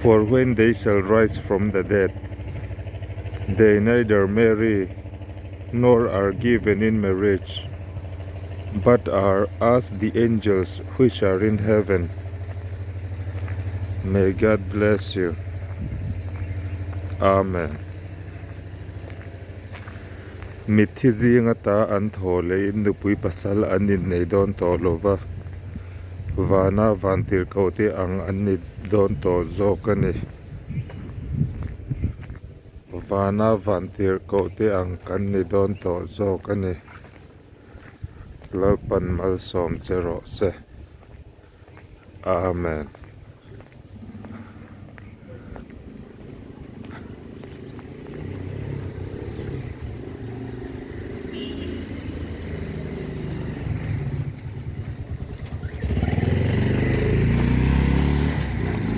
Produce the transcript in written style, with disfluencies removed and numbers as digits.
For when they shall rise from the dead, they neither marry nor are given in marriage, but are as the angels which are in heaven. May God bless you. Amen. Mitthi zing ata an thaw leiin nupui pasal an innei dawn tawh lo va, vana vantirhkohte ang an ni dawn tawh zawk a ni. Vana vantirhkohte ang kan ni dawn tawh zawk a ni. Lalpan malsawm che rawh se. Amen.